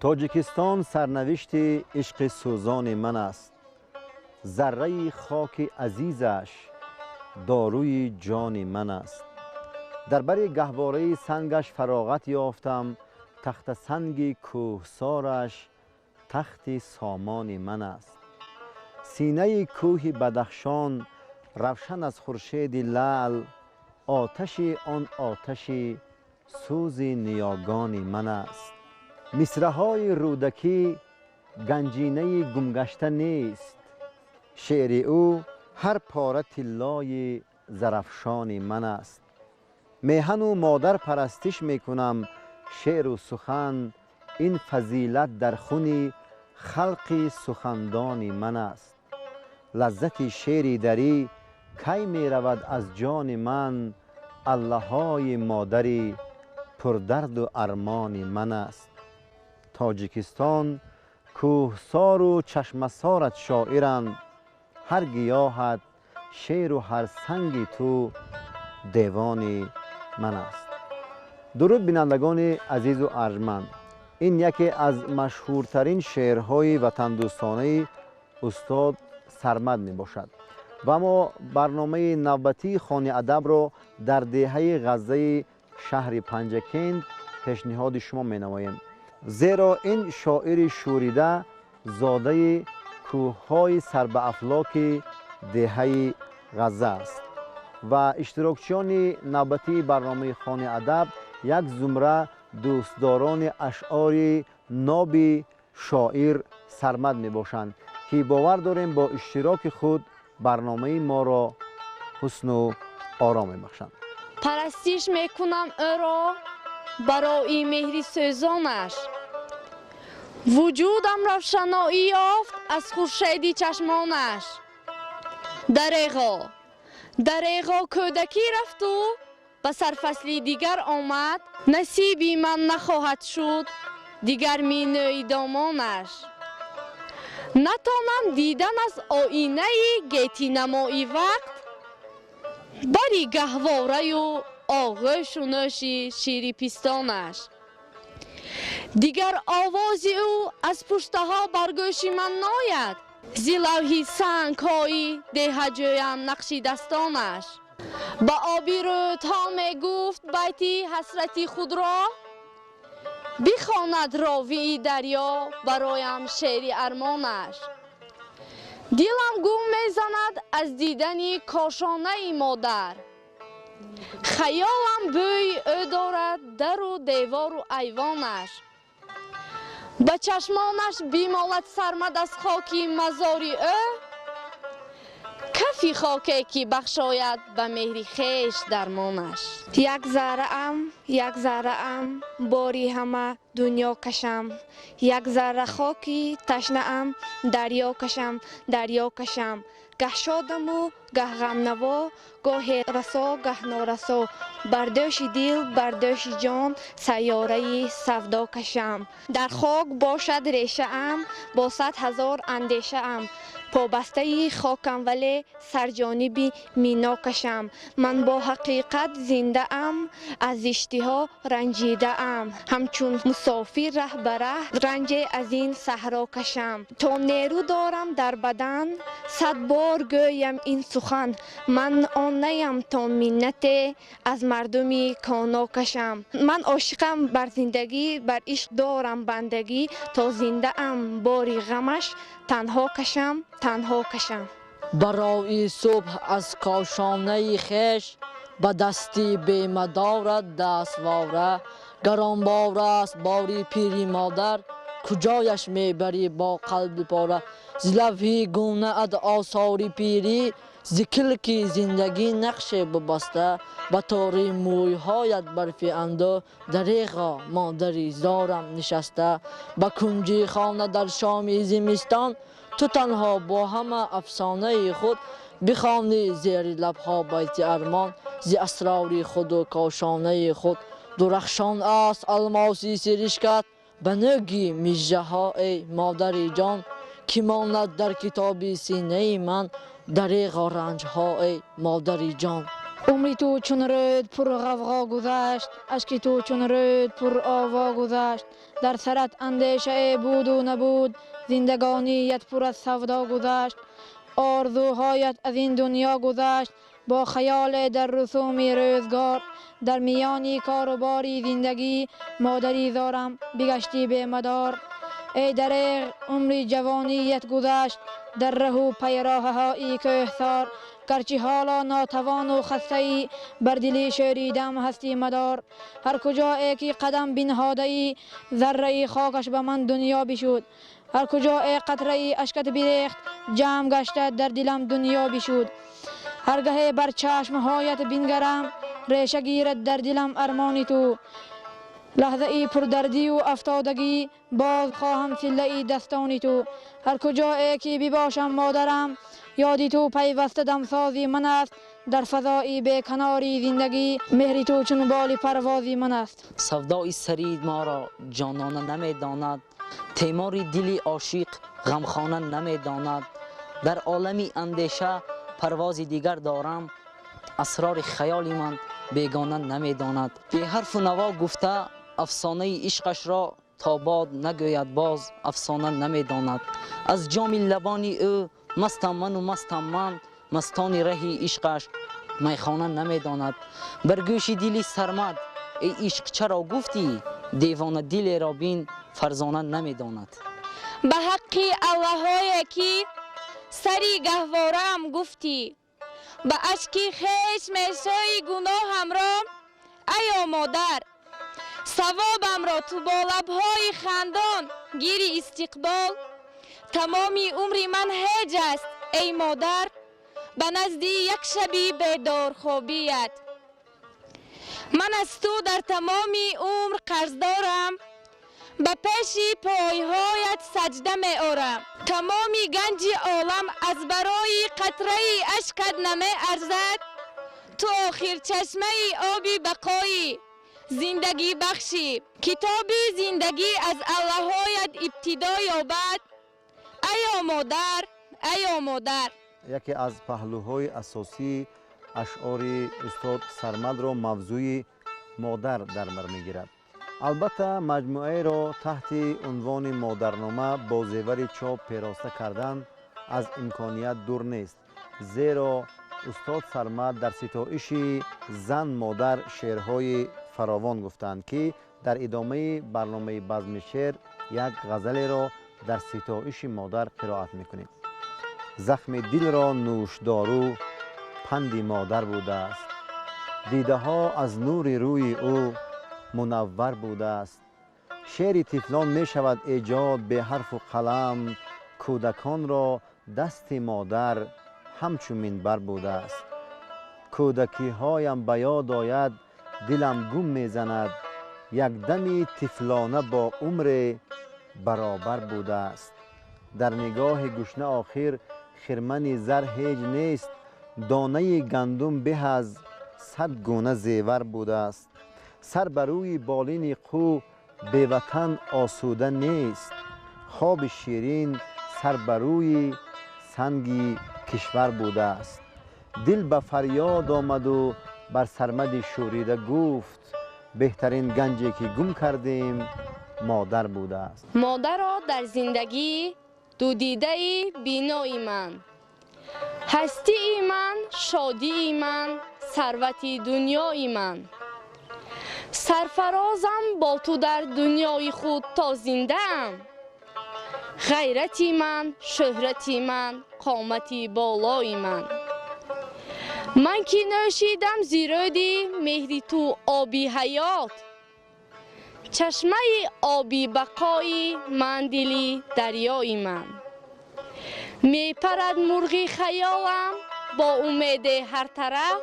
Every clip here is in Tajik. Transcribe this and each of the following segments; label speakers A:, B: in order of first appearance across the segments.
A: Тоҷикистон сарнавишти ишқи сӯзони ман аст. Зарраи хоки азизаш доруи ҷони ман аст. Дар бари гаҳвораи сангаш фароғат ёфтам, тахтасанги кӯҳсораш тахти сомони ман аст. Синаи кӯҳи Бадахшон равшан аз хуршеди лаъл, оташи он оташи сӯзи ниёгони ман аст. Мисраҳои Рӯдакӣ ганҷинаи гумгашта нест, шеъри ӯ ҳар пора тиллои зарафшони ман аст. Меҳану модар парастиш мекунам, шеъру сухан ин фазилат дар хуни халқи сухандони ман аст. Лаззати шеъри дарӣ кай меравад аз ҷони ман, аллаҳои модари пурдарду армони ман аст. Тоҷикистон кӯҳсору чашмасорат шоиранд, ҳар гиёҳат шеъру ҳар санги ту девони ман аст. Дуруд, бинандагони азизу арҷманд. Ин яке аз машҳуртарин шеърҳои ватандӯстонаи устод Сармад мебошад ва мо барномаи навбатии Хони адабро дар деҳаи Ғаззаи шаҳри Панҷакент пешниҳоди шумо менамоем, зеро ин шоири шӯрида зодаи кӯҳҳои сарбаафлоки деҳаи Ғазза аст ва иштирокчиёни навбатии барномаи Хони адаб як зумра дӯстдорони ашъори ноби шоир Сармад мебошанд, ки бовар дорем, бо иштироки худ барномаи моро ҳусну ором мебахшанд.
B: Парастиш мекунам ӯро барои меҳри сӯзонаш. Вуҷудам равшаноӣ ёфт аз хуршеди чашмонаш. Дареғо, дареғо, кӯдакӣ рафту ба сарфасли дигар омад, насиби ман нахоҳад шуд дигар минӯи домонаш. Натонам дидан аз оинаи гетинамои вақт бари гаҳвораю оғӯшу нӯши шири пистонаш. Дигар овози ӯ аз пуштаҳо бар гӯши ман нояд, зи лавҳи сангҳои деҳаҷӯям нақши дастонаш. Ба оби рӯдҳо мегуфт байти ҳасрати худро, бихонад ровии дарё бароям шеъри армонаш. Дилам гум мезанад аз дидани кошонаи модар, хаёлам бӯи ӯ дорад дару девору айвонаш. Ба чашмонаш бимолад Сармад аз хоки мазори ӯ, кафи хоке ки бахшояд ба меҳри хеш дармонаш.
C: Як зарраам, як зарраам, бори ҳама дунё кашам, як зарра хоки ташнаам, дарё кашам, дарё кашам. Гаҳ шодаму гаҳ ғамнаво, гоҳе расо, гаҳ норасо, бар дӯши дил, бар дӯши ҷон сайёраи савдо кашам. Дар хок бошад решаам, бо 100 000 андешаам, побастаи хокам, вале сарҷониби мино кашам. Ман бо ҳақиқат зиндаам, аз зиштиҳо ранҷидаам, ҳамчун мусофир раҳ ба раҳ ранҷе аз ин саҳро кашам. То нерӯ дорам дар бадан, 100 бор гӯям ин сухан: ман он наям, то миннате аз мардуми коно кашам. Ман ошиқам бар зиндагӣ, бар ишқ дорам бандагӣ, то зиндаам бори ғамаш танҳо кашам, танҳо кашам.
D: Барои субҳ аз кошонаи хеш ба дасти бемадорат даствора гаронбор аст бори пири модар, куҷояш мебарӣ бо қалби пора? Зи лавҳи гунаат осори пирӣ, зи килки зиндагӣ нақше бубаста, ба тори мӯйҳоят барфи андӯҳ. Дареғо, модари зорам нишаста ба кунҷи хона дар шоми зимистон, ту танҳо бо ҳама афсонаи худ бихонӣ зери лабҳо байти армон зи асрори худу кошонаи худ. Дурахшон аст алмоси сиришкат ба нӯги мижжаҳо, эй модари ҷон, ки монад дар китоби синаи ман. Дареғо ранҷҳо, эй модари ҷон.
E: Умри ту чун рӯд пур ғавғо гузашт, ашки ту чун рӯд пур ово гузашт. Дар сарат андешае буду набуд, зиндагоният пур аз савдо гузашт. Орзуҳоят аз ин дунё гузашт, бо хаёле дар русуми рӯзгор. Дар миёни кору бори зиндагӣ, модари зорам бигаштӣ бемадор. Эй дареғ, умри ҷавоният гузашт дар раҳу пайроҳаҳои кӯҳсор. Гарчи ҳоло нотавону хастаӣ, бар дили шӯридам ҳастӣ мадор. Ҳар куҷое ки қадам бинҳодаӣ, зарраи хокаш ба ман дунё бишуд. Ҳар куҷое қатраи ашкат бирехт, ҷамъ гашта дар дилам дунё бишуд. Ҳар гаҳе бар чашмҳоят бингарам, реша гирад дар дилам армони ту. Лаҳзаи пурдардию афтодагӣ, боз хоҳам силлаи дастони ту. Ҳар куҷое ки бибошам, модарам, ёди ту пайваста дамсози ман аст. Дар фазои беканори зиндагӣ, меҳри ту чун боли парвози ман аст.
D: Савдои сарид моро ҷонона намедонад, темори дили ошиқ ғамхона намедонад. Дар олами андеша парвози дигар дорам, асрори хаёли ман бегона намедонад. Беҳарфу наво гуфта афсонаи ишқашро то бод нагӯяд боз афсона намедонад. Аз ҷоми лабони ӯ мастам ману мастам ман, мастони раҳи ишқаш майхона намедонад. Бар гӯши дили сармад эй ишқ чаро гуфтӣ, девона дилеро бин фарзона намедонад.
C: Ба ҳаққи аллаҳое ки сари гаҳвораам гуфтӣ, ба ашки хеш мешои гуноҳамро, аё модар, савобамро ту бо лабҳои хандон гири истиқбол. Тамоми умри ман ҳеҷ аст, эй модар, ба назди як шаби бедорхобият. Ман аз ту дар тамоми умр қарздорам, ба пеши пойҳоят саҷда меорам. Тамоми ганҷи олам аз барои қатраи ашкат намеарзад. Ту охир чашмаи оби бақоӣ, зиндагӣ бахшӣ. Китоби зиндагӣ аз аллаҳоят ибтидо ёбад. Аё модар, аё модар.
A: Яке аз паҳлӯҳои асосии ашъори устод Сармадро мавзӯи модар дар бар мегирад. Албатта, маҷмӯаеро таҳти унвони модарнома бо зевари чоп пероста кардан аз имконият дур нест, зеро устод Сармад дар ситоиши зан модар шеърҳои фаровон гуфтанд, ки дар идомаи барномаи базми шеър як ғазалеро дар ситоиши модар қироат мекунем. Захми дилро нӯшдору панди модар будааст, дидаҳо аз нури рӯи ӯ мунаввар будааст. Шеъри тифлон мешавад эҷод беҳарфу қалам, кӯдаконро дасти модар ҳамчун минбар будааст. Кӯдакиҳоям ба ёд ояд, дилам гум мезанад, як дами тифлона бо умре баробар будааст. Дар нигоҳи гушна охир хирмани зар ҳеҷ нест, донаи гандум беҳ аз 100 гуна зевар будааст. Сар ба рӯи болини қӯ беватан осуда нест, хоби ширин сар ба рӯи санги кишвар будааст. Дил ба фарёд омаду бар сармади шӯрида гуфт, беҳтарин ганҷе ки гум кардем модар будааст.
B: Модаро дар зиндагӣ дудидаи бинои ман, ҳастии ман, шодии ман, сарвати дунёи ман. Сарфарозам бо ту дар дунёи худ то зиндаам. Ғайрати ман, шӯҳрати ман, қомати болои ман. Ман ки нӯшидам зирӯди меҳри ту оби ҳаёт, чашмаи оби бақои ман, дили дарёи ман. Мепарад мурғи хаёлам бо умеде ҳар тараф,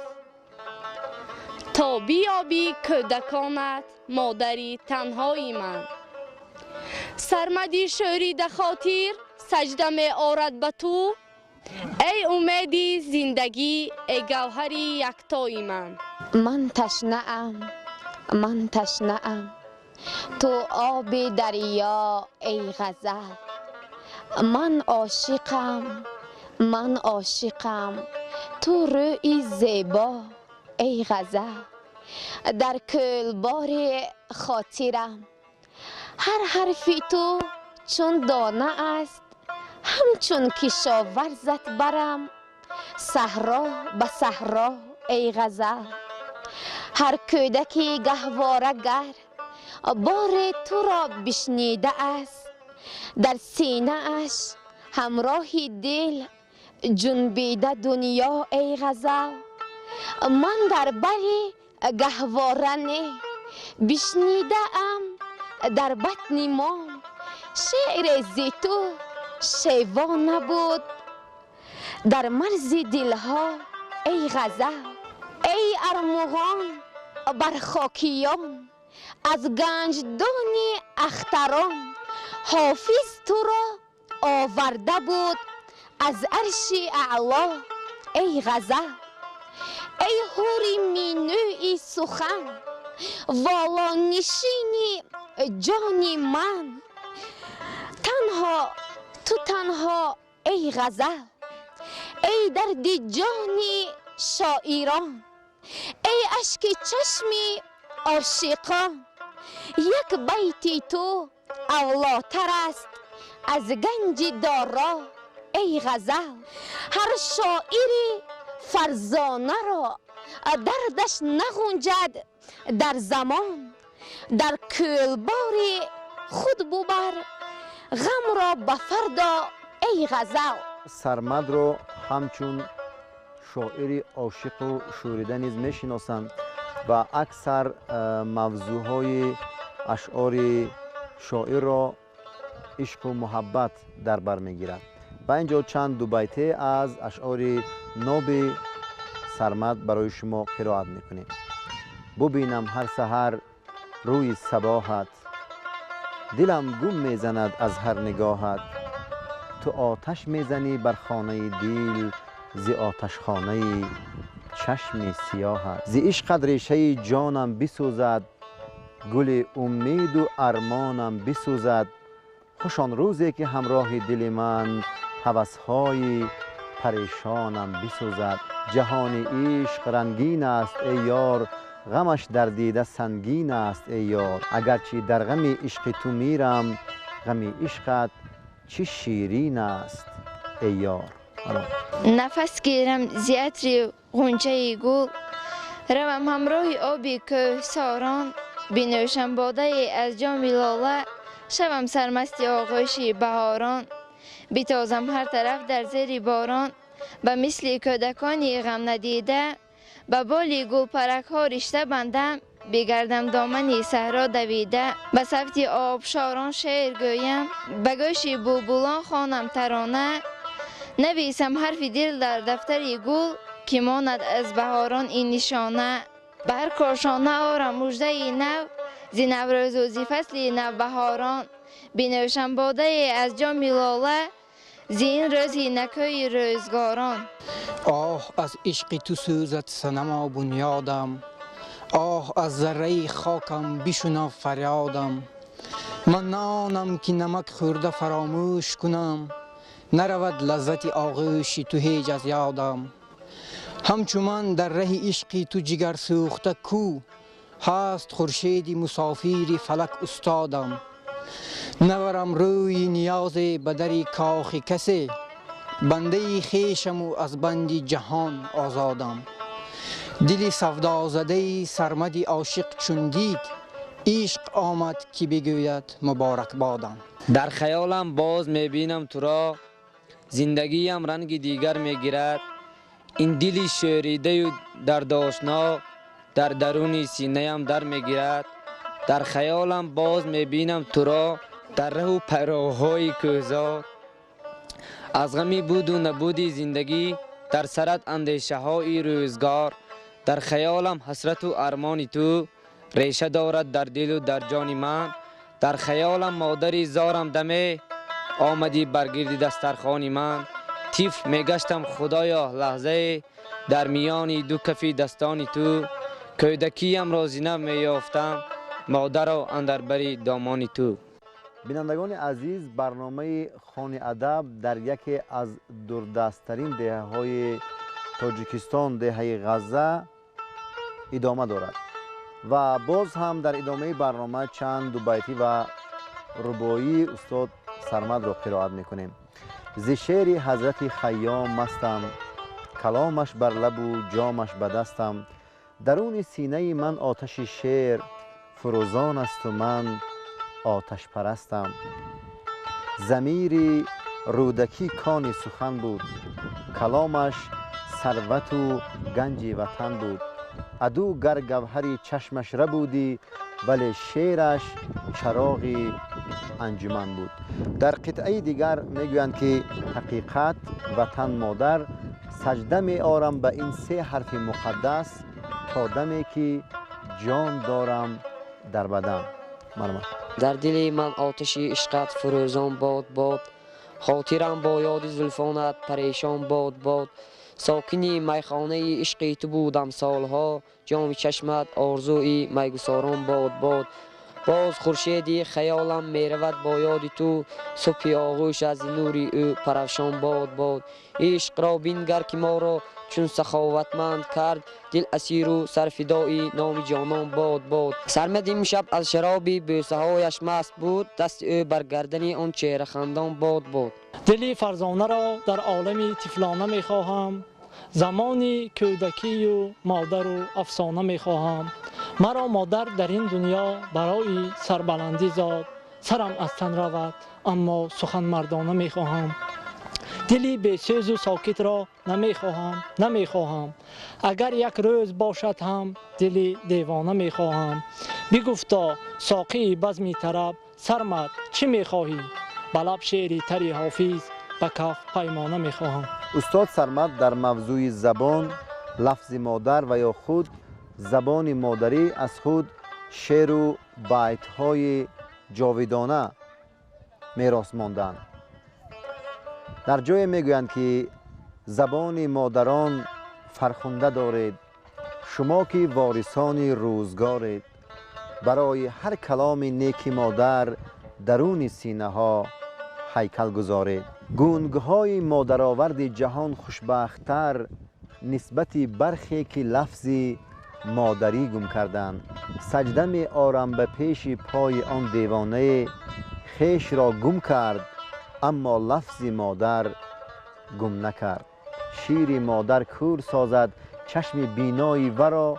B: то биёбӣ кӯдаконат модари танҳои ман. Сармади шӯрида хотир саҷда меорад ба ту, эй умеди зиндагӣ, эй гавҳари яктои ман.
C: Ман ташнаам, ман ташнаам, ту оби дарё, эй ғазал. Ман ошиқам, ман ошиқам, ту рӯи зебо,
B: эй ғазал, дар кӯлбори хотирам. Ҳар ҳарфи ту чун дона аст, ҳамчун кишоварзат барам саҳро ба саҳро, эй ғазал. Ҳар кӯдаки гаҳворагар боре туро бишнидааст, дар синааш ҳамроҳи дил ҷунбида дунё, эй ғазал. Ман дар бари гаҳвора не, бишнидаам дар батни мо шеъре зи ту шево набуд дар марзи дилҳо, эй ғазал. Эй армуғон бар хокиён аз ганҷдони ахтарон, ҳофиз туро оварда буд аз арши аъло, эй ғазал. Эй ҳури минӯи сухан, волонишини ҷони ман, танҳо ту танҳо, эй ғазал. Эй дарди ҷони шоирон, эй ашки чашми ошиқон, як байти ту авлотар аст аз ганҷи доро, эй ғазал. Ҳар шоири фарзонаро дардаш нағунҷад дар замон, дар кӯлбори худ бубар ғамро ба фардо, эй ғазал.
A: Сармадро ҳамчун шоири ошиқу шӯрида низ мешиносанд ва аксар мавзӯъҳои ашъори шоирро ишқу муҳаббат дар бар мегирад. Ва ин ҷо чанд дубайте аз ашъори ноби Сармад барои шумо қироат мекунем. Бубинам ҳар саҳар рӯи сабоҳат, дилам гум мезанад аз ҳар нигоҳат. Ту оташ мезанӣ бар хонаи дил, зи оташхонаи чашми сиёҳат. Зи ишқат решаи ҷонам бисӯзад, гули умеду армонам бисӯзад. Хуш он рӯзе ки ҳамроҳи дили ман ҳавасҳои парешонам бисӯзад. Ҷаҳони ишқ рангин аст, эй ёр, ғамаш дар дида сангин аст, эй ёр. Агарчи дар ғами ишқи ту мирам, ғами ишқат чӣ ширин аст, эй ёр.
F: Нафас гирам зи атри ғунчаи гул, равам ҳамроҳи оби кӯҳсорон, бинӯшам бодае аз ҷоми лола, шавам сармасти оғӯши баҳорон, битозам ҳар тараф дар зери борон, ба мисли кӯдакони ғам надида, ба боли гулпаракҳо ришта бандам, бигардам домани саҳро давида, ба савти обшорон шеър гӯям, ба гӯши булбулон хонам тарона, нависам ҳарфи дил дар дафтари гул, ки монад аз баҳорон ин нишона. Ба ҳар кошона орам муждаи нав, зи наврӯзу зи фасли навбаҳорон, бинӯшам бодае аз ҷоми лола, зи ин рӯзи накӯи рӯзгорон.
G: Оҳ аз ишқи ту сӯзад санамо бунёдам, оҳ аз зарраи хокам бишунав фарёдам. Ман на онам ки намак хӯрда фаромӯш кунам, наравад лаззати оғӯши ту ҳеҷ аз ёдам. Ҳамчу ман дар раҳи ишқи ту ҷигар сӯхта кӯ, ҳаст хуршеди мусофири фалак устодам. Наварам рӯи ниёзе ба дари кохи касе, бандаи хешаму аз банди ҷаҳон озодам. Дили савдозадаи Сармади ошиқ чун дид, ишқ омад ки бигӯяд муборакбодам.
H: Дар хаёлам боз мебинам туро, зиндагиям ранги дигар мегирад. Ин дили шӯридаю дардошно дар даруни синаям дар мегирад. Дар хаёлам боз мебинам туро дар раҳу пайроҳҳои кӯҳзор. Аз ғами буду набуди зиндагӣ дар сарат андешаҳои рӯзгор. Дар хаёлам ҳасрату армони ту реша дорад дар дилу дар ҷони ман. Дар хаёлам модари зорам даме омадӣ бар гирди дастархони ман. Тифл мегаштам худоё лаҳзае дар миёни ду кафи дастони ту. Кӯдакиямро зина меёфтам модаро андар бари домони ту.
A: Бинандагони азиз, барномаи Хони адаб дар яке аз дурдасттарин деҳаҳои Тоҷикистон, деҳаи Ғазза, Идома дорад ва боз ҳам дар идомаи барнома чанд дубайтӣ ва рубоии устод Сармадро қироат мекунем. Зи шеъри ҳазрати Хайём мастам, каломаш бар лабу ҷомаш ба дастам, даруни синаи ман оташи шеър фурӯзон асту ман оташпарастам. Замири Рӯдакӣ кони сухан буд, каломаш сарвату ганҷи ватан буд. Аду гар гавҳари чашмаш рабудӣ, вале шеъраш чароғи анҷуман буд. Дар қитъаи дигар мегӯянд, ки ҳақиқат, ватан, модар, саҷда меорам ба ин се ҳарфи муқаддас, то даме ки ҷон дорам дар бадан. Марҳамат.
I: Дар дили ман оташи ишқат фурӯзон бод бод, хотирам бо ёди зулфонат парешон бод бод. Сокини майхонаи ишқи ту будам солҳо, ҷоми чашмат орзуи майгусорон бод бод. Боз хуршеди хаёлам меравад бо ёди ту, субҳи оғӯш аз нури ӯ парафшон бод бод. Ишқро бингар ки моро чун саховатманд кард, дил асиру сарфидои номи ҷонон бод бод. Сармад имшаб аз шароби бӯсаҳояш маст буд, дасти ӯ бар гардани он чеҳрахандон бод бод.
J: Дили фарзонаро дар олами тифлона мехоҳам, замони кӯдакию модару афсона мехоҳам. Маро модар дар ин дунё барои сарбаландӣ зод, сарам аз тан равад, аммо суханмардона мехоҳам. Дили бесӯзу сокитро намехоҳам, намехоҳам. Агар як рӯз бошад ҳам дили девона мехоҳам. Бигуфто соқии базми тараб, Сармад чӣ мехоҳӣ? Ба лаб шеъри тари Ҳофиз, ба каф паймона мехоҳам.
A: Устод Сармад дар мавзӯи забон, лафзи модар ва ё худ забони модарӣ аз худ шеъру байтҳои ҷовидона мерос монданд. Дар ҷое мегӯянд, ки забони модарон фархунда доред, шумо ки ворисони рӯзгоред, барои ҳар каломи неки модар даруни синаҳо ҳайкал гузоред. Гунгҳои модароварди ҷаҳон хушбахттар нисбати бархе ки лафзи модарӣ гум карданд. Саҷда меорам ба пеши пои он девонае хешро гум кард, аммо лафзи модар гум накард. Шири модар кӯр созад чашми бинои варо,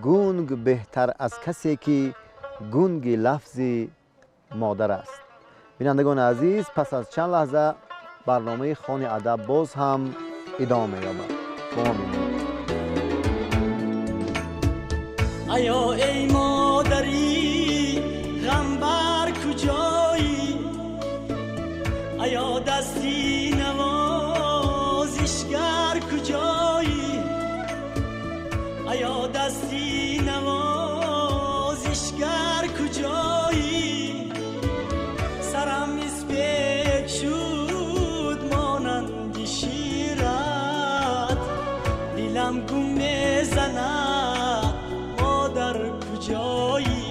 A: гунг беҳтар аз касе ки гунги лафзи модар аст. Бинандагони азиз, пас аз чанд лаҳза барномаи Хони адаб боз ҳам идома меёбад. Бо мо бимонед.
K: Аё эй модарӣ, ғамбар куҷоӣ? Аё дасти навозишгар куҷоӣ? Аё дасти навозишгар куҷоӣ? Сарам испек шуд монанди шират, дилам гум мезанад, модар куҷоӣ?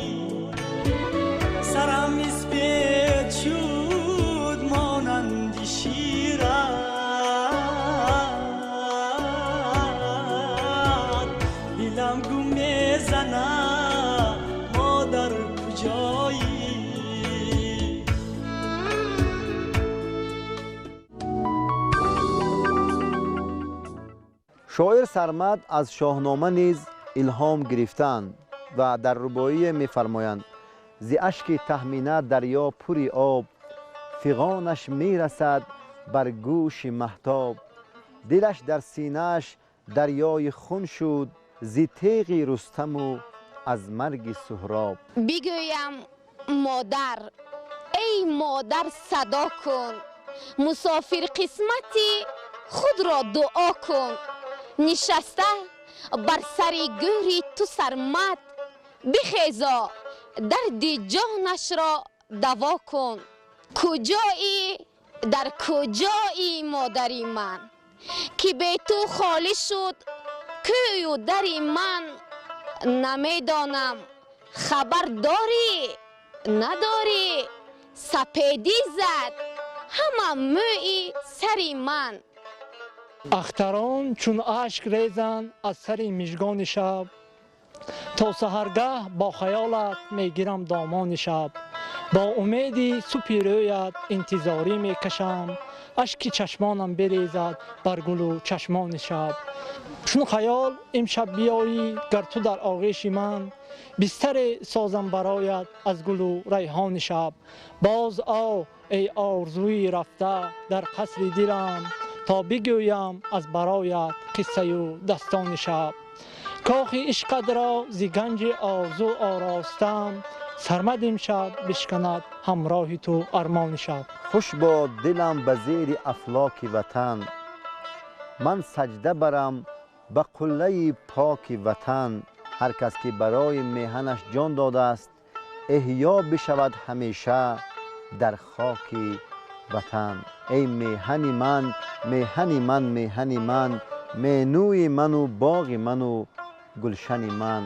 K: Сарам испек шуд монанди шират, дилам гум мезанад, модар куҷоӣ?
A: Шоир Сармад аз Шоҳнома низ илҳом гирифтаанд ва дар рубоие мефармоянд: зи ашки Таҳмина дарё пури об, фиғонаш мерасад бар гӯши маҳтоб, дилаш дар синааш дарёи хун шуд, зи теғи Рустаму аз марги Суҳроб.
B: Бигӯям модар, эй модар садо кун, мусофир қисмати худро дуо кун. Нишаста бар сари гӯри ту Сармад, бихезо дарди ҷонашро даво кун. Куҷоӣ, дар куҷоӣ модари ман, ки бе ту холӣ шуд кӯю дари ман? Намедонам хабар дорӣ надорӣ, сапедӣ зад ҳама мӯи сари ман.
J: Ахтарон чун ашк резанд аз сари мижгони шаб, То саҳаргаҳ бо хаёлат мегирам домони шаб, бо умеди субҳи рӯят интизорӣ мекашам, ашки чашмонам бирезад бар гулу чашмони шаб. Чун хаёл имшаб биёӣ гар ту дар оғеши ман, бистаре созам бароят аз гулу райҳони шаб. Боз о эй орзуи рафта дар қасри дилам, то бигӯям аз бароят қиссаю дастони шаб. Кохи ишқатро зи ганҷи орзу оростам, сармад имшаб бишканад ҳамроҳи ту армони шаб.
A: Хуш бод дилам ба зери афлоки ватан, ман саҷда барам ба қуллаи поки ватан. Ҳар кас ки барои меҳанаш ҷон додааст, эҳё бишавад ҳамеша дар хоки ватан. Эй меҳани ман, меҳани ман, меҳани ман, менӯи ману боғи ману гулшани ман.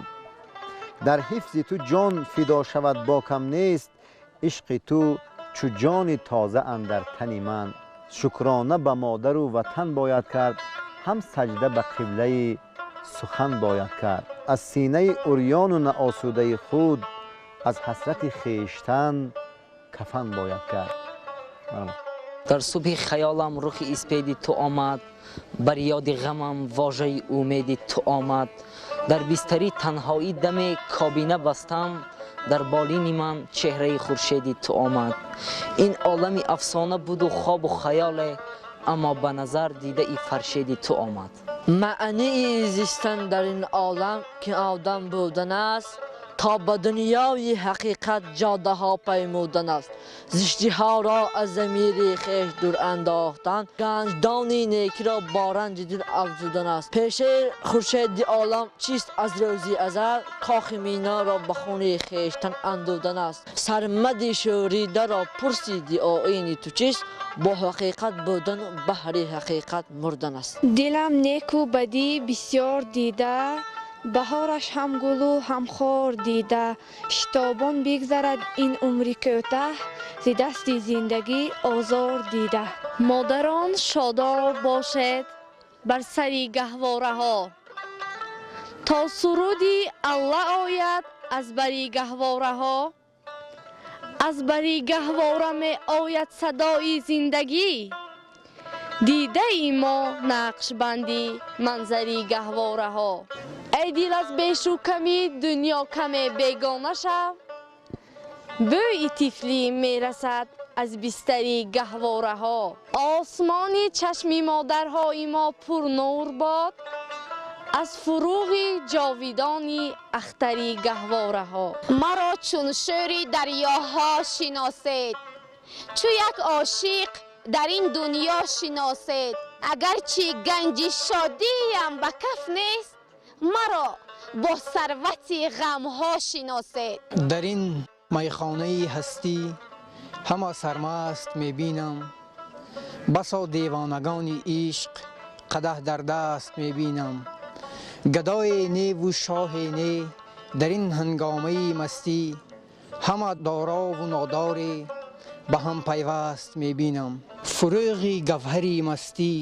A: Дар ҳифзи ту ҷон фидо шавад бокам нест, ишқи ту чу ҷони тоза андар тани ман. Шукрона ба модару ватан бояд кард, ҳам саҷда ба қиблаи сухан бояд кард. Аз синаи урёну наосудаи худ, аз ҳасрати хештан кафан бояд кард.
L: Дар субҳи хаёлам рухи испеди ту омад, бар ёди ғамам вожаи умеди ту омад. Дар бистари танҳоӣ даме кобина бастам, дар болини ман чеҳраи хуршеди ту омад. Ин олами афсона буду хобу хаёле, аммо ба назар дидаи фаршеди ту омад.
D: Маънии зистан дар ин олам ки одам будан аст, то ба дунёи ҳақиқат ҷодаҳо паймудан аст. Зиштиҳоро аз замири хеш дур андохтан, ганҷдони некиро бо ранҷи дил афзудан аст. Пешаи хуршеди олам чист аз рӯзи азал, кохи миноро ба хуни хештан андудан аст. Сармади шӯридаро пурсиди оини ту чист, бо ҳақиқат будану баҳри ҳақиқат мурдан аст.
C: Дилам неку бадӣ бисёр дида, баҳораш ҳам гулу ҳам хор дида. Шитобон бигзарад ин умри кӯтаҳ, зи дасти зиндагӣ озор дида.
B: Модарон шодоб бошед бар сари гаҳвораҳо, то суруди Алла ояд аз бари гаҳвораҳо. Аз бари гаҳвора меояд садои зиндагӣ, дидаи мо нақшбанди манзари гаҳвораҳо. Эй дил аз бешу ками дунё каме бегона шав, бӯи тифлӣ мерасад аз бистари гаҳвораҳо. Осмони чашми модарҳои мо пурнур бод, аз фуруғи ҷовидони ахтари гаҳвораҳо.
M: Маро чун шӯри дарёҳо шиносед, чу як ошиқ дар ин дунё шиносед. Агарчи ганҷи шодиям ба каф нест, маро бо сарвати ғамҳо шиносед.
G: Дар ин майхонаи ҳастӣ ҳама сармаст мебинам, басо девонагони ишқ қадаҳ дар даст мебинам. Гадое неву шоҳе не дар ин ҳангомаи мастӣ, ҳама дорову нодоре ба ҳам пайваст мебинам. Фурӯғи гавҳари мастӣ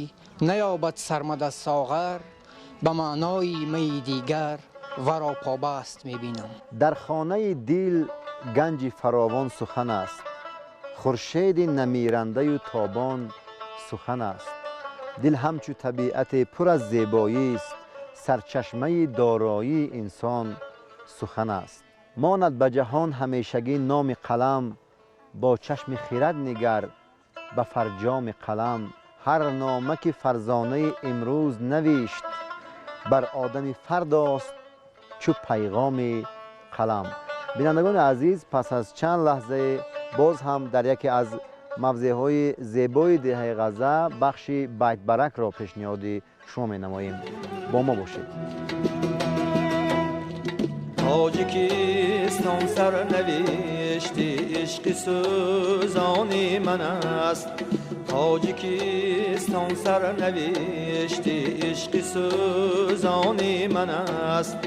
G: наёбад сармад аз соғар, ба маънои майи дигар варо побаст мебинам.
A: Дар хонаи дил ганҷи фаровон сухан аст, хуршеди намирандаю тобон сухан аст. Дил ҳамчу табиате пур аз зебоист, сарчашмаи дороии инсон сухан аст. Монад ба ҷаҳон ҳамешагӣ номи қалам, бо чашми хирад нигар ба фарҷоми қалам. Ҳар нома ки фарзонаи имрӯз навишт, бар одами фардост чу пайғоми қалам. Бинандагони азиз, пас аз чанд лаҳзае боз ҳам дар яке аз мавзеъҳои зебои деҳаи Ғазза бахши байтбаракро пешниҳоди шумо менамоем. Бо мо бошед.
K: Тоҷикистон сарнавишти ишқи сӯзони ман аст. Тоҷикистон сарнавишти ишқи сӯзони ман аст.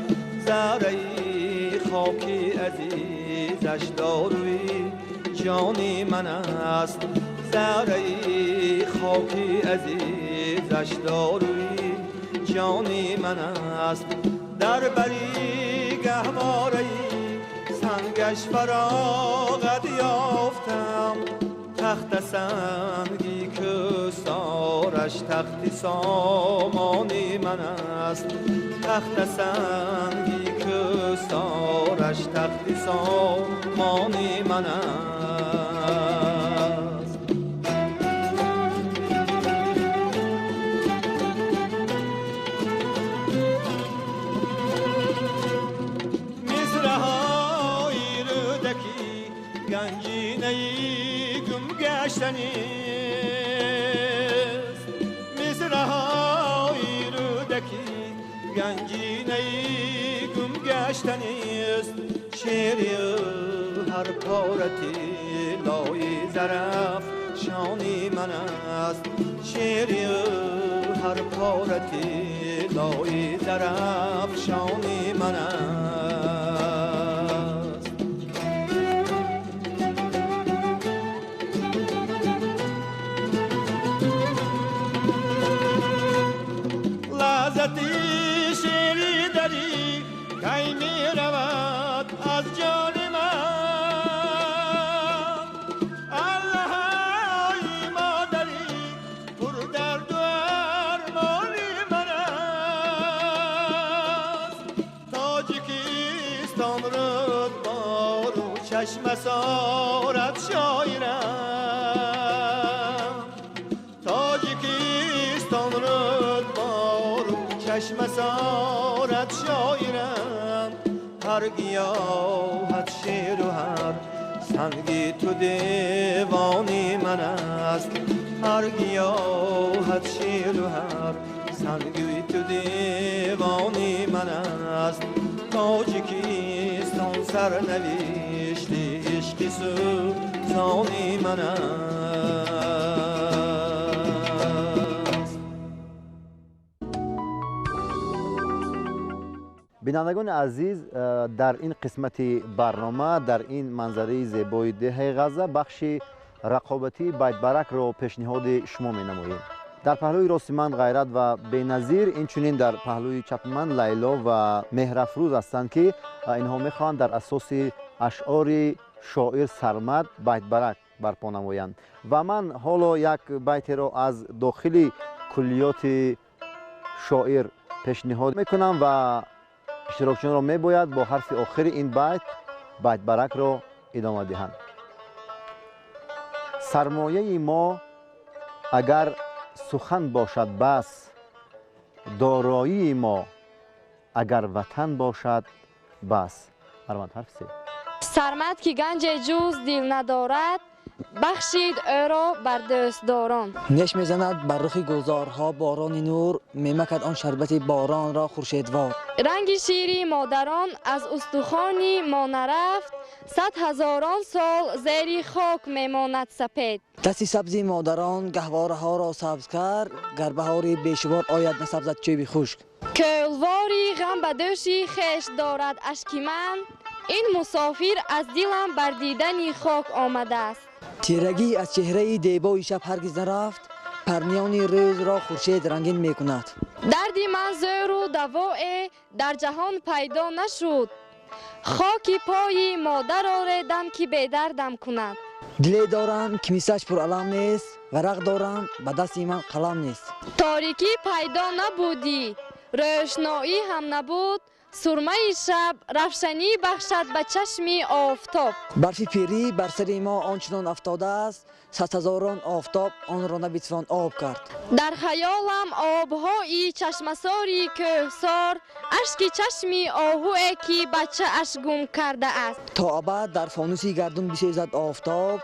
K: Зарраи хоки азизаш дорӯи ҷони ман аст. Зарраи хоки азизаш дорӯи ҷони ман аст. Дар бари گهواره‌ای سنگش فراغت یافتم تخت سنگی که سارش تختی سامانی من است تخت سنگی که سارش تختی سامانی من است. مصرهای رودکی گنجینه‌ای گم گشتنیست مصرهای رودکی گنجینه‌ای گم گشتنیست شعری هر پاره طلای زرافشانی من است شعری هر پاره طلای زرافشانی من است. لذتی شعری دری کی می رود از جان من الله ای مادری پر درد و ارمانی من است تاجیکستان رودبار و چشم سارت شاعرم تاجیکستان رودبار و چشم سارت شاعرم هر گیاهت شعر و هر سنگی تو دیوانی من است هر گیاهت شعر و هر سنگی تو دیوانی من است تاجیکستان سرنوشت عشق سوزانی من است.
A: бинандагони азиз, дар ин қисмати барнома, дар ин манзараи зебои деҳаи Ғазза бахши рақобатии байтбаракро пешниҳоди шумо менамоем. Дар паҳлӯи рости ман Ғайрат ва Беназир, инчунин дар паҳлӯи чапи ман Лайло ва Меҳрафрӯз ҳастанд, ки инҳо мехоҳанд дар асоси ашъори шоир Сармад байтбарак барпо намоянд. Ва ман ҳоло як байтеро аз дохили куллиёти шоир пешниҳод мекунам ва иштирокчиёнро мебояд бо ҳарфи охири ин байт байтбаракро идома диҳанд. Сармояи мо агар сухан бошад бас, дороии мо агар ватан бошад бас. Марҳамат, ҳарфи се.
B: Сармад ки ганҷе ҷуз дил надорад, бахшид ӯро бар дӯстдорон.
D: Неш мезанад бар рухи гулзорҳо борони нур, мемакад он шарбати боронро хуршедвор.
B: Ранги шири модарон аз устухони мо нарафт, сад ҳазорон сол зери хок мемонад сапед.
D: Дасти сабзи модарон гаҳвораҳоро сабз кард, гар баҳори бешумор ояд насабзад чӯби хушк.
B: Кӯлвори ғам ба дӯши хеш дорад ашки ман, ин мусофир аз дилам бар дидани хок омадааст.
D: Тирагӣ аз чеҳраи дебои шаб ҳаргиз нарафт, парниёни рӯзро хуршед рангин мекунад.
B: Дарди ман зӯру давое дар ҷаҳон пайдо нашуд, хоки пои модарро редам ки бедардам кунад.
D: Диле дорам ки мислаш пуралам нест, варақ дорам ба дасти ман қалам нест.
B: Торикӣ пайдо набудӣ, рӯшноӣ ҳам набуд, сурмаи шаб равшанӣ бахшад ба чашми офтоб.
D: Барфи пирӣ бар сари мо он чунон афтодааст, садҳазорон офтоб онро набитавон об кард.
B: Дар хаёлам обҳои чашмасори кӯҳсор, ашки чашми оҳуе ки бачааш гум кардааст.
D: То абад дар фонуси гардун бисӯзад офтоб,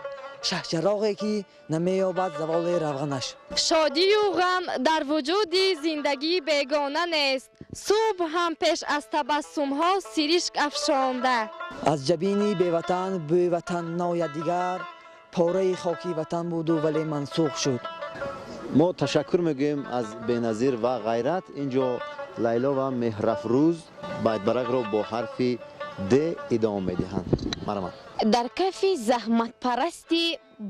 D: шаҳчароғе ки намеёбад заволи равғанаш.
B: Шодию ғам дар вуҷуди зиндагӣ бегона нест, субҳ ҳам пеш аз табассумҳо сиришк афшонда.
D: Аз ҷабини беватан бӯи ватан нояд дигар, пораи хоки ватан буду вале мансух шуд.
A: Мо ташаккур мегӯем аз Беназир ва Ғайрат. Инҷо Лайло ва Меҳрафрӯз байтбаракро бо ҳарфи д идома медиҳанд. Марҳамат.
M: Дар кафи заҳматпарасти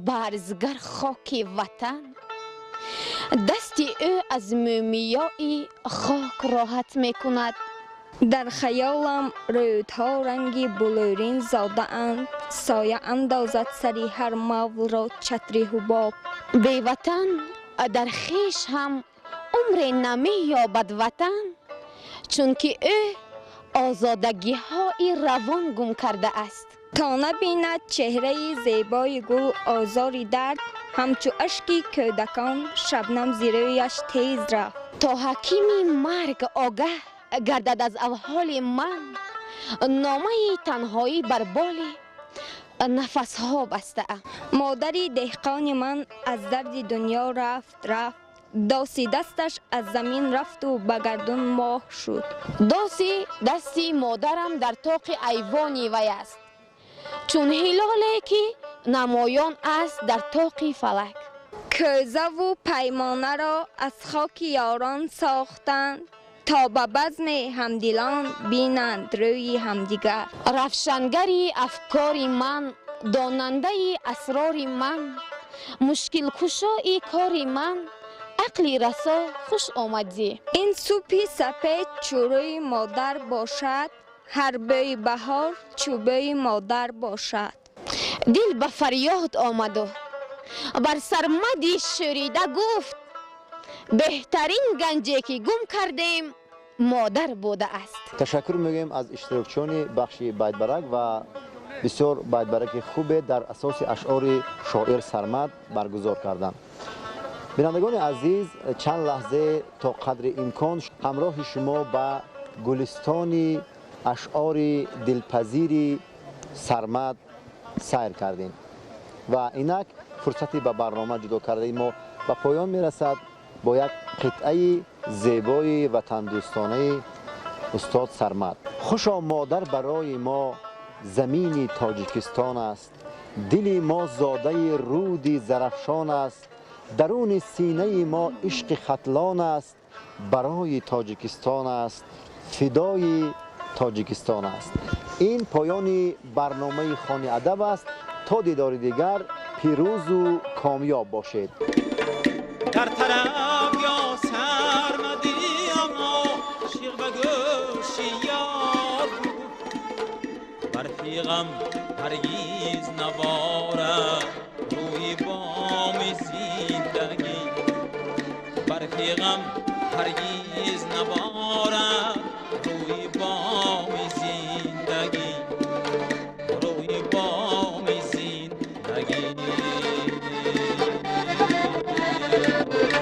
M: барзгар хоки ватан, дасти ӯ аз мӯмиёи хок роҳат мекунад.
F: Дар хаёлам рӯдҳо ранги булӯрин зодаанд, соя андозад сари ҳар мавлро чатри ҳубоб.
M: Беватан дар хеш ҳам умре намеёбад ватан, чунки ӯ озодагиҳои равон гум кардааст.
F: То набинад чеҳраи зебои гул озори дард, ҳамчу ашки кӯдакон шабнам зи рӯяш тез рафт.
M: То ҳакими марг огаҳ гардад аз авҳоли ман, номаи танҳоӣ бар боли нафасҳо бастаам.
F: Модари деҳқони ман аз дарди дунё рафт, рафт, доси дасташ аз замин рафту ба гардун моҳ шуд.
M: Доси дасти модарам дар тоқи айвони вай аст, чун ҳилоле ки намоён аст дар тоқи фалак.
F: Кӯзаву паймонаро аз хоки ёрон сохтанд, то ба базми ҳамдилон бинанд рӯи ҳамдигар.
M: Равшангари афкори ман, донандаи асрори ман, мушкилкушои кори ман, ақли расо хуш омадӣ.
F: Ин субҳи сафед чу рӯи модар бошад, ҳар бӯи баҳор чу бӯи модар бошад.
M: Дил ба фарёд омаду бар сармади шӯрида гуфт: беҳтарин ганҷе ки гум кардем модар будааст.
A: Ташаккур мегӯем аз иштирокчиёни бахши байтбарак ва бисёр байтбараки хубе дар асоси ашъори шоир Сармад баргузор карданд. Бинандагони азиз, чанд лаҳзе то қадри имкон ҳамроҳи шумо ба гулистони ашъори дилпазири Сармад сайр кардем ва инак фурсати ба барнома ҷудо кардаи мо ба поён мерасад бо як қитъаи зебои ватандӯстонаи устод Сармад. Хушо модар барои мо замини Тоҷикистон аст, дили мо зодаи руди Зарафшон аст, даруни синаи мо ишқи Хатлон аст, барои Тоҷикистон аст, фидои Тоҷикистон аст. Ин поёни барномаи Хони адаб аст. То дидори дигар пирӯзу комёб бошед.
K: Дар тараф ё сармадӣ ошиқ ба гӯши ёр гуфт, барфи ғам ҳаргиз наборад рӯи боми зиндагӣ, барфи ғам ҳаргиз наборад рӯи боми.